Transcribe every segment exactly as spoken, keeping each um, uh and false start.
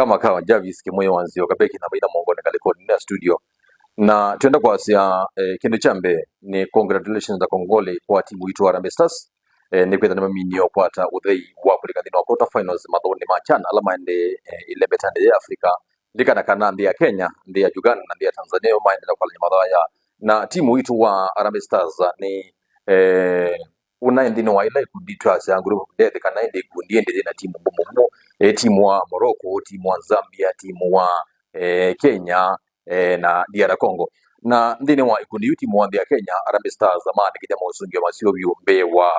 Kama kawa, Jarvis Kĩmũyũ wa Nzio Kabeki na maitha mongoni ngalĩkonĩ ya studio. Na twenda kwasya, eh, kĩndũ kya mbee nĩ congratulations na kongole kwa timu itũ Harambee Stars. Eh, nĩ kwĩtha nĩ maminie ũkwata ũthei wa kũlika nthĩnĩ wa quarter finals mathaũnĩ ma CHAN ala maendee, eh, ĩlembetanĩ ya Africa. Ndikana kana nthĩ ya Kenya, nthĩ ya Uganda na nthĩ ya Tanzania yo maendee na kwalany'a mathaũ aya. Na timu itũ wa Harambee Stars nĩ, eh, ũnaĩ nthĩnĩ wa ila ikundi twasya group of death, kana ĩndĩ ikundi ĩndĩ yĩna timu mbũmũ mũno, e, timu wa Morocco, timu wa Zambia, timu wa, e, Kenya, e, na D R Congo. Na nthĩnĩ wa ikundi yu, timu wa nthĩ ya Kenya, Harambee Stars, maandĩkĩte maũsũngĩo maseo vyũ mbee wa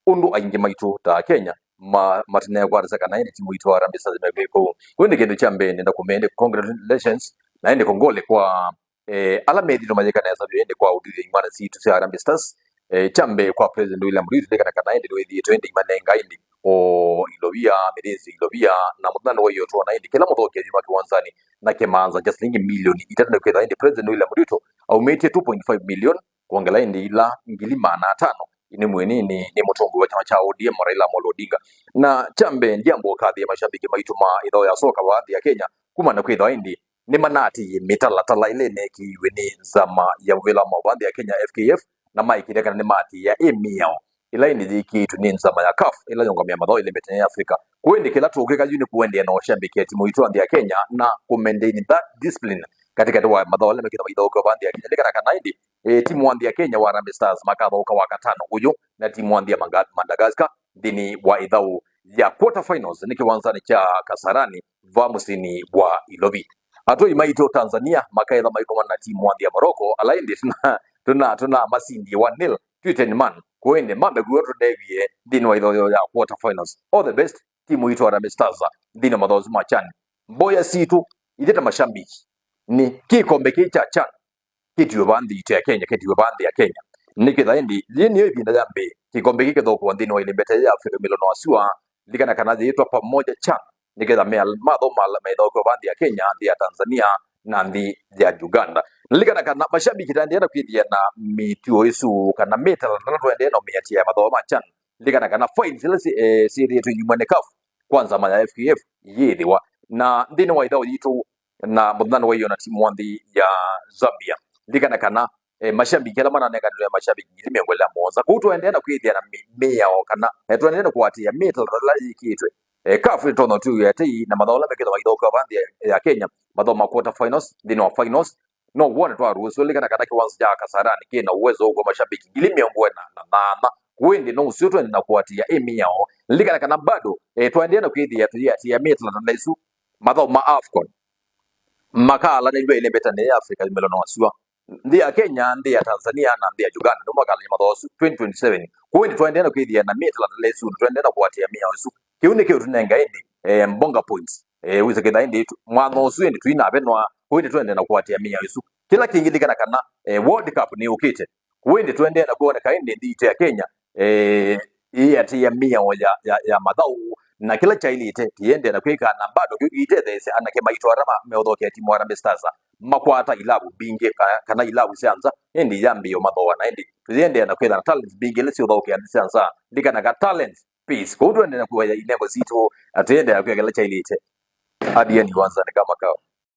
ũndũ aingĩ maitũ ta Kenya ma-, matanekwatasya kana ĩndĩ timu itũ Harambee Stars mekwĩka ũu. Kũu nĩ kĩndũ kya mbee nenda kũmende congratulations, na ĩndĩ kongole kwa eh, ala methĩtwe mayĩka nesa vyũ ĩndĩ kwa ũtithya imwana sitũ sya Harambee Stars. Eh, kya mbee kwa President William Ruto, ndikana kana ĩndĩ nĩwĩthĩĩtwe ĩndĩ imanenga ĩndĩ o ilovia, mĩthĩnzĩo ilovia, na mũthenya wa ĩyo twona ĩndĩ kĩla mũthokethi wa kĩwanzanĩ na kĩmanza kya silingi milioni itatũ, nĩkwĩtha ĩndĩ President William Ruto aumĩtye two point five million kwongela ĩndĩ ila ngili maana atano nĩ mwĩnĩnĩ nĩ mũtongoi wa kyama kya O D M Raila Amolo Odinga. Na kya mbee, ndiamba ũkathĩe mashabiki maitũ ma ĩthaũ ya soka vaa nthĩ ya Kenya kumana na kwĩthawa ĩndĩ nĩmanatĩĩe mĩtalatala ĩla ĩneekĩiwe nĩ nzama ya mũvĩla wa maũvaa nthĩ ya Kenya, F K F, na maĩkĩĩthya kana nĩmaatĩĩa ĩ mĩao ĩla ĩndĩ yĩkĩĩtwe nĩ nzama ya CAF ĩla yĩũngamĩaa mathaũ ĩlembetanĩ ya Africa. Kũu ĩndĩ kĩla tũkwĩka yu nĩ kũendeea na ũshambĩkĩa timu itũ ya nthĩ ya Kenya na kũmaintain that discipline katĩkatĩ wa mathaũ ala mekĩtha maithaũkĩwa vaa nthĩ ya Kenya. Ndikana kana ĩndĩ, eh, timu wa nthĩ ya Kenya wa Harambee Stars makathaũka Wakatano ũyũ na timu wa nthĩ ya Manga-, Madagascar nthĩnĩ wa ĩthaũ ya quarter finals nĩ kĩwanzanĩ kya Kasarani va mũsyĩnĩ wa Ilovi. Atũi maitũ Tanzania makaetha maikomana na timu wa nthĩ ya Morocco, ala ĩndĩ tũna, tũna, tũnamasindie one nil, twĩ ten man. Kũu ĩndĩ mambe kwĩw'a tũneewie nthĩnĩ wa ĩthaũ ya quarter finals. All the best, timu itũ Harambee Stars, nthĩnĩ wa mathaũ ma CHAN. Mboya sitũ, ithyĩ ta mashambiki, nĩ kĩkombe kĩĩ kya CHAN kĩtiwe vaa nthĩ itũ ya Kenya, kĩtiwe vaa nthĩ ya Kenya. Nĩkwĩtha ĩndĩ, yĩĩ nĩyo ĩvinda ya mbee kĩkombe kĩĩ kĩthaũkĩwa nthĩnĩ wa ĩlembeta ya Afrika mĩlono wa sua. Likana kana yĩĩtwa Pamoja CHAN, nĩketha mea-, mathaũ ma-, maithaũkĩwa vaa nthĩ ya Kenya, nthĩ ya Tanzania, na nthĩ ya Uganda. Likana kana mashabiki taendeea na kwĩthĩa na mĩtuo ĩsu, kana mĩtalatala twaendeea na ũmĩatĩĩa ya mathaũ ma CHAN. Likana kana fines ila si-, eh, syĩthĩĩtwe iumwa nĩ CAF kwa nzama ya F K F iyĩthĩwa. Na nthĩnĩ wa ĩthaũ yitũ, na mũthenya wa ĩyo na timu wa nthĩ ya Zambia. Likana kana, eh, mashabiki ala mananenganĩlwe mashabiki ngili mĩongo ĩlĩ na mũonza. Kũu twaendeea na kwĩthĩa na mĩ-, mĩao kana, eh, twaendeea na kũatĩĩa mĩtalatala ĩla yĩkĩĩtwe. Eh, CAF ĩtonya ũtwĩw'a tei na mathaũ ala mekĩtha maithaũkĩwa vaa nthĩ ya, ya Kenya, mathaũ ma quarter finals, nthĩnĩ wa finals, no wone twarũsũlĩkana kana kĩwanza kya Kasarani kĩ na uwezo wa mashabiki ngili mĩongo ĩna na nana. Kũu ĩndĩ no ũseo twende na kũatĩĩa ĩ mĩao. Likana kana bado, eh, twaendeea na kwĩthĩa tũyĩatĩĩa mĩtalatala ĩsu mathaũ ma AFCON makaalanĩlw'a ĩlembetanĩ ya Afrika mĩlono wa sua. Nthĩ ya Kenya, nthĩ ya Tanzania, na nthĩ ya Uganda nĩmo makaalanĩlw'a mathaũ asu twenty twenty-seven. Kũu ĩndĩ twaendeea na kwĩthĩa na mĩtalatala ĩsu, na twaendeea na kũatĩĩa mĩao ĩsu. Kĩu nĩkĩo tũnenga ĩndĩ, eh, mbonga points. Eh, wĩsa kĩtha ĩndĩ tu-, mwanya ũsu ĩndĩ tũinavenwa, kũu ĩndĩ twaendeea na kũatĩĩa mĩao ĩsu. Kĩla kĩngĩ likana kana, eh, World Cup nĩyũkĩte. Kũu ĩndĩ tũendeea na kwoneka ĩndĩ nthĩ itũ ya Kenya, eh, ĩatĩĩa mĩao ya, ya, ya mathaũ na kĩla kyaĩlĩte, tũiendeea na kwĩka na bado kĩu kĩitetheesya anake maitũ ala ma-, meũthaũkĩa timu Harambee Stars makwata ilavu mbingĩ ka-, kana ilavu sya nza, ĩndĩ yambĩĩe ũmathoa na ĩndĩ tũiendeea na kwĩtha na talents mbingĩ ila siũthaũkĩa nthĩ sya nza. Ndikanaga talents pays. Kũu tũendeea na kũea inengo sitũ, na tũiendeea na kwĩka kĩla kyaĩlĩte. Athiani wanzani kama kawa.